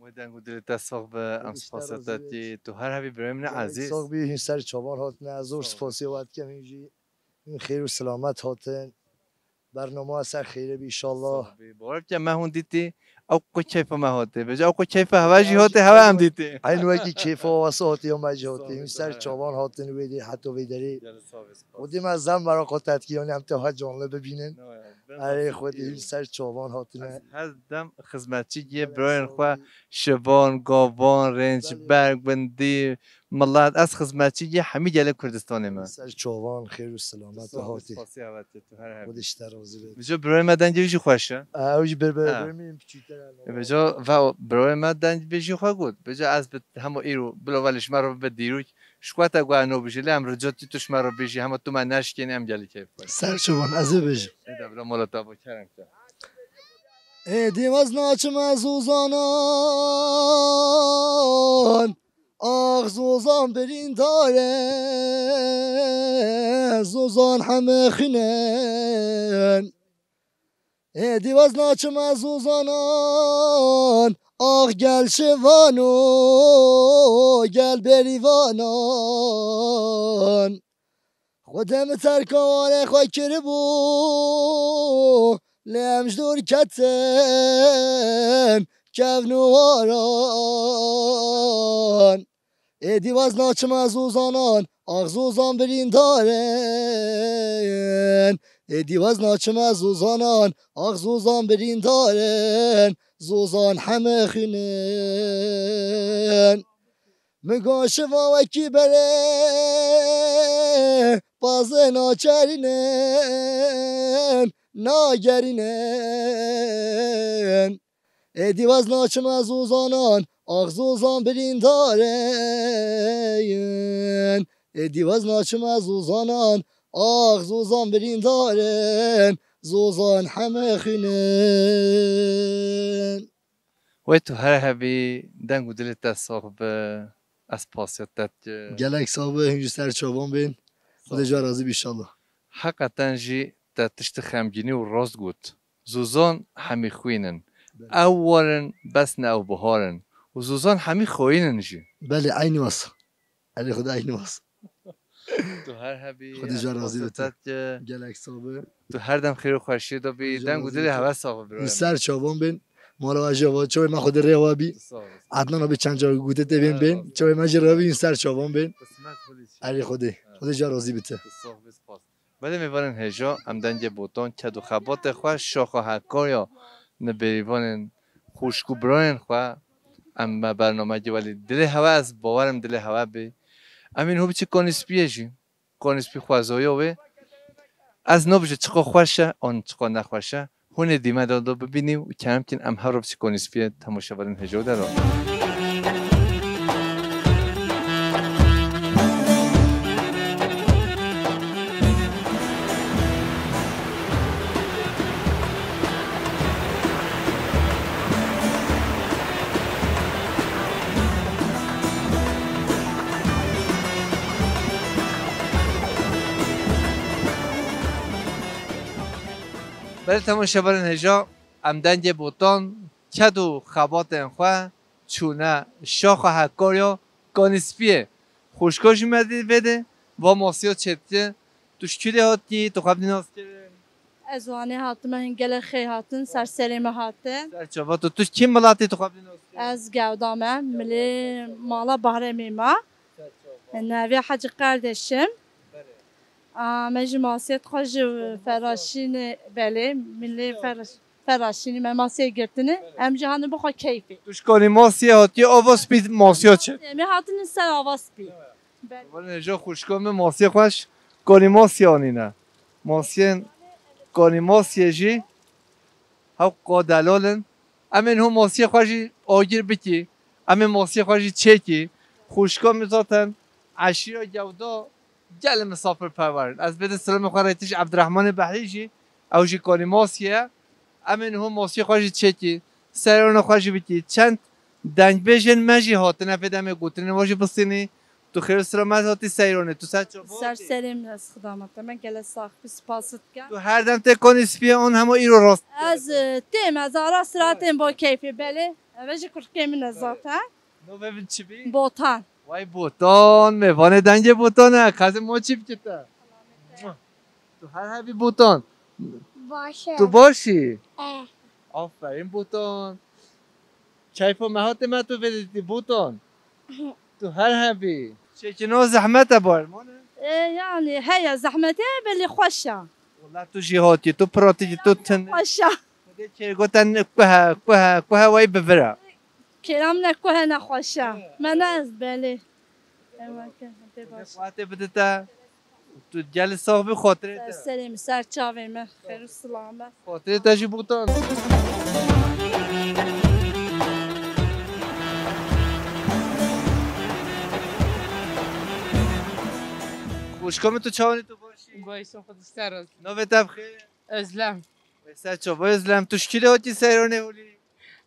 Wê deng û dilê te sax be, em spasiya te dikî. Tu her hebî birayê min e ezîz. Sax bî, hûn ser çavan hatine, ez zor spasiya we dikim, hûn jî. Hûn xêr û selamet hatin. Bernama ser xêrê bî, inşallah. Sax bî. Bawer bike me hûn dîtî, ew qo keyfa me hatê. Bêje, ew qo keyfa hewe jî hatê, hewe em dîtî. Eyn wekî keyfa wasa hatî ya me jî hatî. Hûn ser çavan hatin wê dê, heta vê derê. Gelî sax bî, spas. Û dî me zem meraqa te dikî, yanî em te ha canlı bibînin. Ne ya. Erê Xwedê hîn ser çavan hatine. Ez her dem xizmetçî yê birayên xwe, şivan, gavan, rênc, berg, bindî, milet, ez xizmetçî yê hemî gelê Kurdistanê me. Ser çavan, xêr û selamet hatî. Spasî hevatê tu her hebî. Xwedê ji te razî be. Bijo birayê me dengê wî jî xweş e. Ew jî bir Ha. Birayê min piçîktir e. Bijo ve birayê me dengê jî xwe got. Bijo ez bi hemo îro bila velê ji me re bibe dîrok. Ji xwe te got eno bijî, lê em rica dî tu ji me re bijî, hema tu me neşkênî, em gelî keyf xweş. Ser çavan, ez ê bijîm. Ê de bila mala te bo kerem ke. Êdî wez naçime Zûzanan, ax Zûzan birîndar e, Zûzan heme xîn in. Êdî wez naçime Zûzanan, ax gel şivan û gel berîvanan. Xwedê min terka warê xwe kiribû, lê em ji dûr ketin kevn û waran. Êdî wez naçime Zûzanan, ax Zûzan birîndar in. Êdî wez naçime Zûzanan, ax Zûzan birîndar in. Zûzan heme xîn in. Min got şiva wekî berê, pazê naçerînin, nagerînin. Êdî wez naçime Zûzanan, ax Zûzan birîndar in. Êdî wez naçime Zûzanan, ax Zûzan birîndar in, Zûzan heme xîn in. Wey tu her hebî, deng û dilê te sax be, ez pasiya te dikim. Gelek sax be, hûn jî ser çavan bên. Xwedê ji we razî be înşallah. Heqeten jî te tiştê xemgînî û rast got. Zûzan hemî xwîn in. Belê. Ew war in, bes ne ew bihar in. Û zûzan hemî xwîn in jî. Belê, eynî wesa. Erê Xwedê eynî wesa. Tu her hebî, Xwedê ji we razî be. Gelek sax be. Tu her dem xêr û xweşiyê de bî. Deng û dilê hewe sax be birayê min. Ser çavan bên. Mala we jê ve. Çavê me Xwedê rê we bî. Adnan abi çend car gote tê bên bên. Çavê me jê re bî, ser çavan bên. Erê Xwedê. Xwedê ji we razî be. Belê mêvanên hêja, em dengê Botan, ked û xebatê xwe, şaxa hekariya nibêrîvanên xwişk û birayên xwe, em me bernameyekê welî dilê hewe, ez bawer im dilê hewe bê. Em ên hû biçî Kanî Spiyê jî. Kanî Spî xwezaya wê. Ez nabêjim çiqa xweş e, an çiqa nexweş e. Hûn ê dîme de bibînî û kerem kîn em her roj çi Konî Spiyê temaşevanên hêja de re. Belê temaşevanên hêja, em dengê Botan, ked û xebatên xwe çûne şaxa hekariya Kanî Spiyê. Xwişka jî me dî vê de, va masiya çêdike. Tu ji kî lê hatî, tu xwe bidî nas kirin? Ez Wanê hatime, hin gelek xêr hatin, ser serê me hate. Ser çava tu, tu ji kî miletî, tu xwe bidî nas kirin? Ez Gewda me, milê mala Bahremê me. Ser çava. Nevê Hecî Kardeşim. Belê. A, me ji masiyet xwe ji Feraşînê, belê, milê Feraş-, Feraşînî me masiyê girtine. Belê. Em jî hanin bixwe keyfê. Tu ji Kanî Masiyê hatiye, ava spî masiya çi? Em ê hatinin ser ava spî. Belê. Wan hêja xwişka min masiyê xwe ji Kanî Masiyê anîne. Masiyên Kanî Masiyê jî hewqa delal in. Em ên ho masiyê xwe jî agir bikî. Em ên masiyê xwe jî çêkî. Xwişka min zaten eşîra Gewda gelê misafirperwer in. Ez bêdin silamê xwe rê tij Ebdirehmanê Behrî jî, ew jî Kanî Masiyê ye. Em ên ho masiyê xwe jî çêkî. Seyrana xwe jî bikî. Çend dengbêjên me jî hatine vê demê gotinên we jî bistînî. Tu xêr û selamet hatî seyranê, tu ser çava hatî? Ser serê min, ez xidameta me gelek sax bî, spas dikim. Tu her dem tê Kanî Spiyê an hema îro rast? Ez, e, têm, ez ara siratên bo keyfê, belê. Eve jî kurkê min e zaten. Navê min çi bî? Botan. Vay Botan, mêvanê dengê Botan e. Qezê ma çî bike te. Tu her hebî Botan. Baş e. Tu baş î? E. Aferîn Botan. Keyfa me hatê me tu vê dîtî Botan. Tu her hebî. Çêkîna zehmet e bar, mane? E, yani heye zehmet e, belê xweş e. La tu jî hatî, tu piratî jî, tu tin. Xweşa. Xwedê çê goten kuhe, kuhe, kuhe wey bivira. Kêlam ne kuhe ne xweşa. Me ne ez belê. Ewa ke, hentê baş. Xwedê bide te. Tu gelî sax bî, xatirê te. Ser serê min, ser çavê min. Xêr û silamet. Xatirê te jî botan. Xwişka min, tu çawanî, tu baş î? Baş im, Xwedê ji te razî. Navê te bi xêr? Özlem. Wê ser çava Özlem. Tu ji kî lê hatî seyranê holî?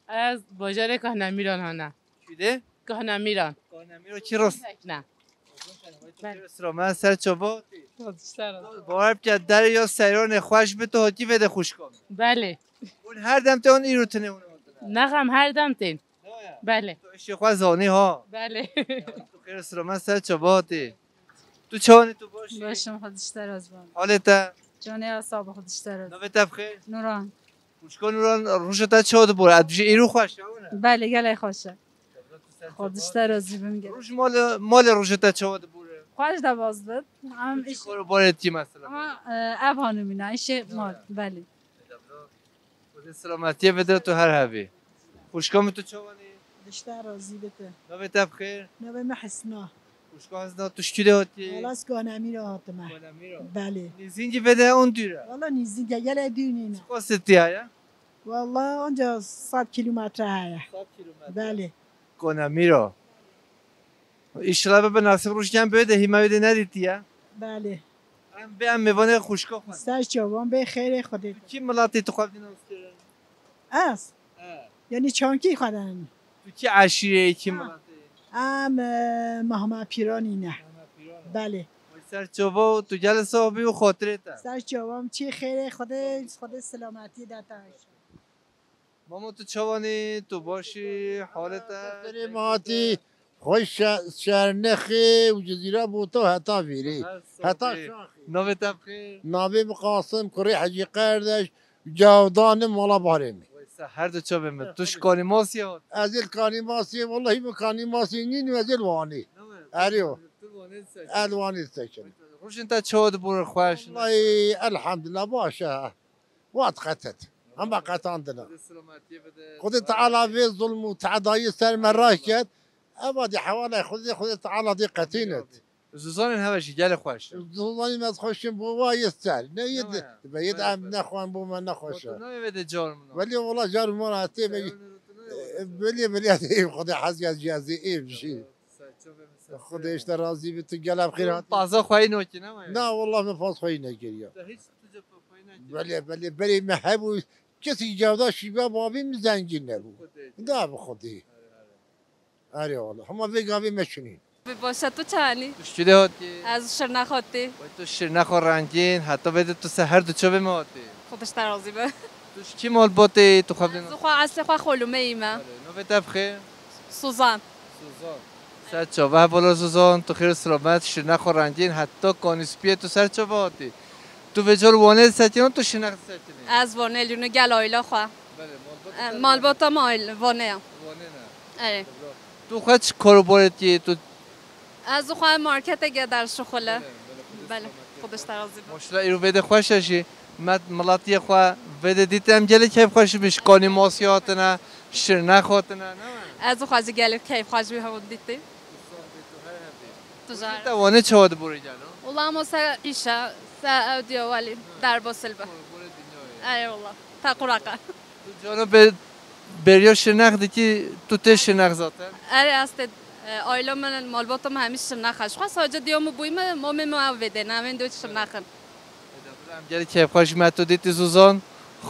Ez bajarê Kahnemîran hana. Kî lê? Kahnemîran. Kahnemîran çi rast? Tekne. Belê. Sira me ser çava hatî. Xwedê ji te razî. Bawer bike, derê ya seyranê xweş bi, tu hatî vê de xwişka min. Belê. Hûn her dem tê hûn, îro tune hûn hatine? Nexem, her dem tên. Belê. Tu îşê xwe zanî ha. Belê. Tu xêr û silamet ser çava hatî. Tu çawanî, tu baş î? Baş im, Xwedê ji te razî be. Halê te? Canê ya sağ be, Xwedê ji te razî. Navê te bi xêr? Nûran. Xwişka Nûran, roja te çawa dibore? Ez dibêjim îro xweş e, ew ne? Belê, gelek xweş e. Xwedê ji te razî be, gelek. Roj malê, malê roja te çawa dibore? Xweş de baz bit. Em Tu çi îş-, kar û barê dikî mesela? Ama, e, ev hanimîna, îşê mal, belê. Xwedê selametiyê bide, tu her hebî. Xwişka min, tu çawanî? Xwedê ji te razî bite. Navê te bi xêr? Navê min Hesna. Xwişka Hesna, tu ji kî lê hatî? Wala ez Kahnemîra hatime. Kahnemîra. Belê. Nêzîn jî vê de an dûr e? Wala nêzîn e, gelek dûr nîne. Çiqas tê ya? Wala anca sed kîlometre heye. Sed kîlometre. Belê. Kahnemîra. Înşallah bibe nasîb, rojekê em bi wê de hî me wê de nedîtiye. Belê. Em bê em mêvanê xwişka xwe. Ser çavan bê, xêrê Xwedê. Tu kî miletî, tu xwe bidî naskirin? Ez? He. Yanî çankî xwe de. Tu kî eşîreyê, kî Ha. miletê? Em, e, Mahmepîranî ne. Mahmepîran. Belê. Wê ser çava û tu gelê sax bî û xatirê te. Ser çavam çi xêrê Xwedê, Xwedê selametiyê de te. Mamo, tu çawanî? Tu baş î? Halê te? Xatirê me hatî, xweş e, Şernexê û Cizîra Bota heta vîrî. Her Heta saxê. Şaxê. Navê te bi xêr? Navê min Qasim, kurê Hecî Qerdeş, cavdanê mala barê min. Weyse, her du çavê min. Tu ji Kanîmasiyê hat? Ez ê li Kanîmasiyê, wellahî min Kanîmasiyê nîn û ez ê li Wanê. Name? Erê o. Tu li Wanê disekin? Ez li Wanê disekin. Rojên te çawa dibûn xweş? Wellahî, elhamdulillah, baş e. Wat qetet. Hema qetandina. Xwedê selametiyê bide. Xwedê Teala vê zulm û teadayî ser me raket. Eva dê hewalay Xwedê, Xwedê Teala dê qetînit. Zuzanên hewe jî gelê xweş in. Zuzanên me xweş in, bo wa yê ser. Ne yê Neme de, ya? be yê de Neme em ya? nexwen bo me nexweş e. Navê vê de car min. Welê wala car min a tê me. Belê belê tê Xwedê hez gel cihazê ê jî. Xwedê ji te razî bi, tu gelek xêr hat. Paza xweyî nokî, ne ma? Na, wallah, min paz xweyî nekiriye. Te hiç tu cep xweyî nekiriye? Belê, belê, berê me hebû, kesî cevda şîbe babî min zengîn nebû. Xwedê. Da bi Xwedê. Erê, erê. Erê, wallah. Hema vê gavê me çinî. Bi baş e, tu çanî? Tu ji kî de hatî? Ez Şirnex hatî. Wê tu Şirnexa rengîn, heta vê de tu ser her du çavê me hatî. Xwedê ji te razî be. Tu ji kî malbatê yî, tu xwe bidî? Ez xwe eslê xwe Xolûmeyî me. Belê, navê te bi xêr? Suzan. Suzan. Ser çava hevala Suzan, tu xêr û silamet, Şirnexa rengîn, heta Kanîspiyê tu ser çava hatî. Tu vê car Wanê disekinî, tu Şirnex disekinî? Ez Wanê lîno gel aîla xwe. Belê, malbata E, te malbata me aîl-, Wanê ye. Wanê ne? Erê. Tu xwe çi karobarê dikî? Tu Ez xwe marketeke der şixule. Belê, belê, Xwedê Belê. selamet Xwedê ji te razî be. Maşallah, îro vê de xweş e jî. Me miletiyê xwe vê de dît, em gelê keyfxweş in, ji Kanîmasiyê hatine, Şirnex hatine, ne mi? Ez xwe jî gelê keyfxweş bî hewin dîtî. Tu jar. Te Wanê çawa dibûrî gelo? Wela ma se îşe, se ew diyo welî, derbosil be. Erê wela. Te quraq e. Tu cano bê-, bêriya Şirnex dikî, tu tê Şirnex zaten? Erê, ez tê, e, aîla min, malbata min hemî Şirnex e. Ji xwe sadece diya min bûyî min, mamê min ew vê dê ne, em ên dê Şirnex in. Em gelî keyfxweş me tu dîtî Zuzan,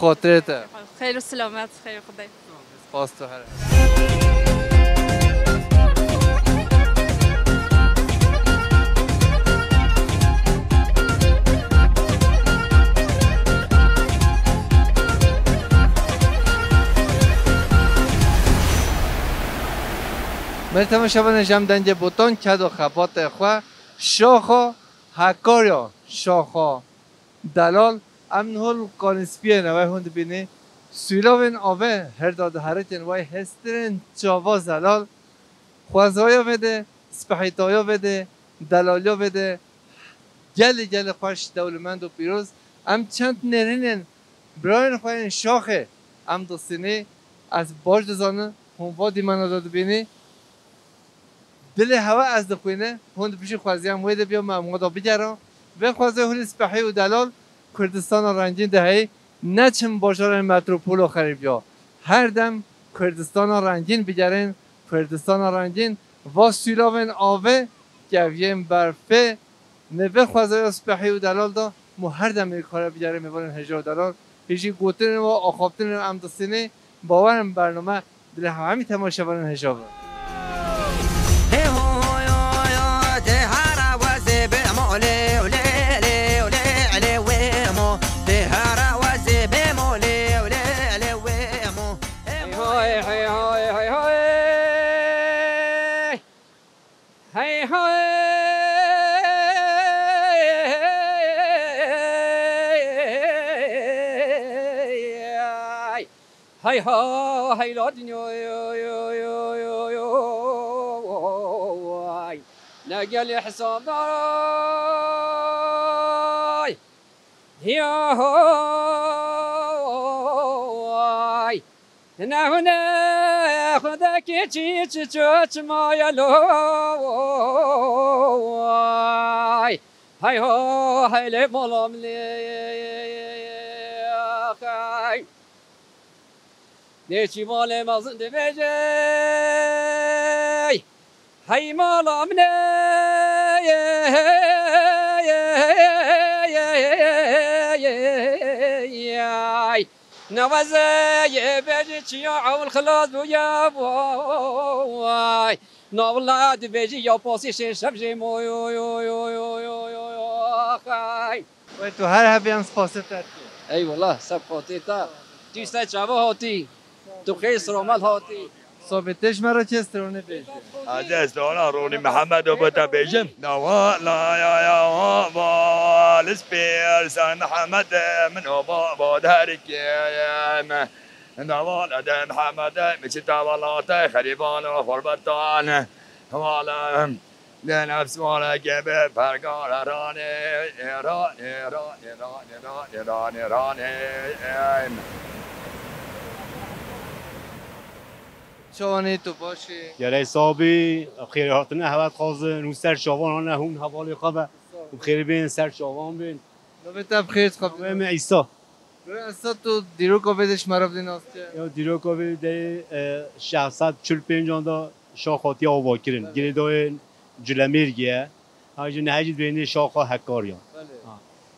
xatirê te. Xêr û silamet, xêr û Xwedê. Spas tu her. Merî temaşevanê, ji em dengê botan ked û xebatê xwe şaxa Hekarya, şaxa Delal, em niha li Kanîspiyê ne, wey hûn dibînî. Sûlavên avê her da diheritin, wey hêstirên çava zelal. Xwezaya vê de, spehîtaya vê de, delaliya vê de gelê gelê xweş, dewlemend û pîroz. Em çend nêrînên birayên xwe yên şaxê em distînî, ez baş dizanim, hûn va dîmena de dibînî. Dilê hewe ez dixwîne, hûn dibêjin xweziyem wê de biya, me em wada bigerin. Vê xwezê hûlî spehî û delal Kurdistana rengîn de heyî, ne çim bajarên metropola xerîbiya. Her dem Kurdistana rengîn bigerin, Kurdistana rengîn va sûlavên avê, keviyên berfê, Nê vê xwezaya spehî û delal de, mo her dem ê kare bigerê mêvanên hêja û delal. Hê jî gotinên we, axaftinên we em distînê, bawerin bername dilê hemî temaşevanên hêja be. Hey hoy! Hey ho, hey la dinya, ne gelê hesabdar. Ya ho, ne hune, Xwedekê çi, çi, çi, çi maye lo. Hey ho, hey lê mala min lê. Hey. Nêçî malê mezin dibêje. Hey mala min ê. Neweze yê bêjî çiya ewil xilas bûye. Vay. Na willa dibêjî ya pasî şêşev jê moy. Oy, oy, oy, oy, oy, oy, oy, oy, axay. Wê tu her hebî em spasê te dikî. Eyvallah, ser xatirê te. Tu ser çava hatî. Tu xêr siromet hatî. Sobê te ji me re çê stranê bêjî. Ez ê strana Ronî Mihemed û bê te bêjim. Dawa la ya ya wa va li spêr ser Mihemed min û baba derkêm. Dawa la de Mihemed mi çi te welatê xerîban û xurbetan. Wala de nefs wala gebe pergara ranê, ranê, ranê, ranê, ranê, ranê, ranê. Çawanî tu baş î? Gelek sabî, xêr hatine hewe dixwazin, hûn ser çavan hane, hûn hevalê xwe be. Hûn xêr bên, ser çavan bên. Navê te bi xêr dixwazin. Navê min Îsa. Navê Îsa, tu dîroka vê de ji me re bidî nas ke? Ya dîroka vê de, e, şeş sed çil pêncan de şax hatiye ava kirin. Belê. Girêdayê Culemêrgê ye. Ha jî nehê jî dibêjin şaxa Hekariyan. Belê. Ha.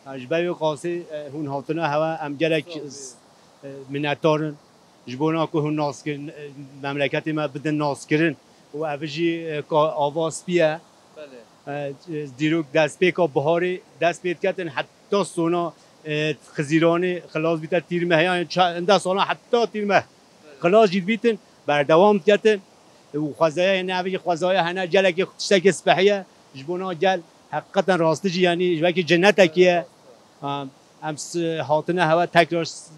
Ha, ji ber wê qasê, e, hûn hatine hewe, em gelek, e, minetdar in. Ji bona ku hûn nas kirin, e, memleketê me bidin naskirin û ev jî, e, ka ava spî ye. Belê. E, dîrok destpêka biharê dest pê diketin heta sona, e, Xizîranê xilas bîte tîrmeh, yan ça-, hinde sala heta tîrmeh xilas jî dibîtin, berdewam diketin. Û xwezaya hene, ev jî xwezaya hene, gelekî tiştekî spehî ye. Ji bona gel, heqîqeten rastî jî, yanî ji wekî cennetekî ye. Ha, em s-, hatine hewe tekrar s-,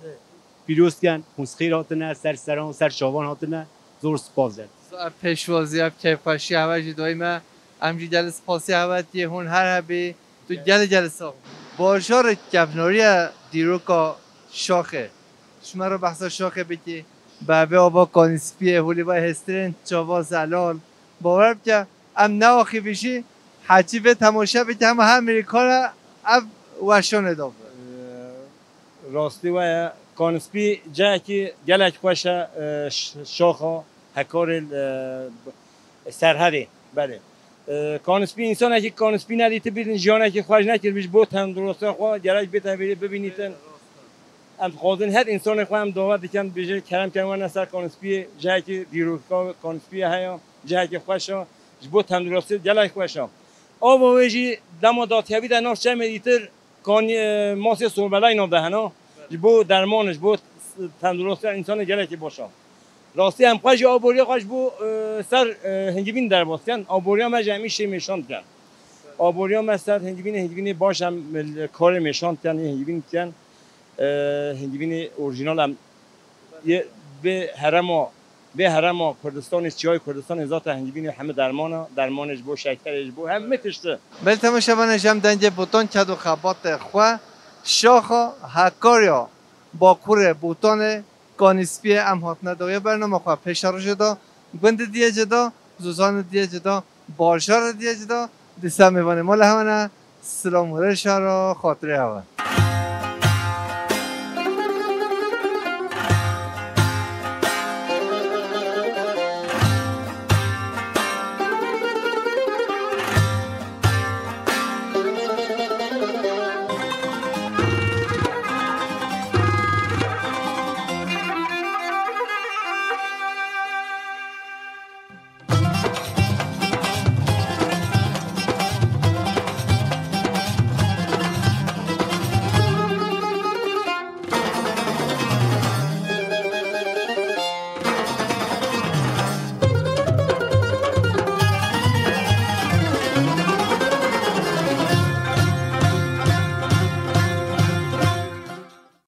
pîroz dikin. Hûn xêr hatine, ser seran, ser çavan hatine. Zor spas de. Ev pêşwazî, ev keyfxweşî hewe jî dayî me. Em jî gelê spasî hewe dikî, hûn her hebî. Tu gelê gelê sax. Bajarê kevnarî ye dîroka şaxê. Tu ji me re behsa şaxê bikî. Bi evê ava Kanîspiyê, hûlî vay hêstirên çava zelal. Bawer bike, em neaxivî jî heçî vê temaşe bike, hema her mirî kare ev weşanê da bi. Rastî we ye. Kanîspî cihekî gelek xweş e, e, ş-, şaxa Hekarê, e, Serhedê. Belê. E, Kanîspî, însanekî Kanîspî nedîtibî, jiyanekî xweş nekiribî, ji bo tenduristiya xwe gerek bête vêrê bibînîtin. Em dixwazin her însanê xwe em dawet dikin, bêje kerem kin werne ser Kanîspiyê, cihekî dîroka Kanîspiyê heye, cihekî xweş e, ji bo tenduristî gelek xweş e. Ava wê jî dema datîbîte nav çemê dîtir, Kanî, e, masê sorbelay nav de hene. Ji bo derman, ji bo s-, tenduristiya însanê gelekî baş e. Rastî em xwe jî aboriya xwe ji bo, e, ser, e, hingivîn derbas dikin. Aboriya me jî em îşê mêşan dikin. Aboriya me ser hingivînê, hingivînê baş em, e, karê mêşan dikin, hingivîn dikin. E, hingivînê orîjînal em yê vê herêma, vê herêma Kurdistanê, çiyayê Kurdistanê zaten hingivînê hemî derman e. Dermanê ji bo şekerê, ji bo hemî tiştî. Belê temaşevanê, ji em dengê botan ked û xebatê xwe Şaxa Hakkariya, Bakurê Botanê, Kanîspiyê em hatine dawiya bernama xwe pêşerojê da, gundê Diyecê da, zozanê Diyecê da, bajarê Diyecê da, dîsa mêvanê mala hewe ne, silam û rêşa ra xatirê hewe.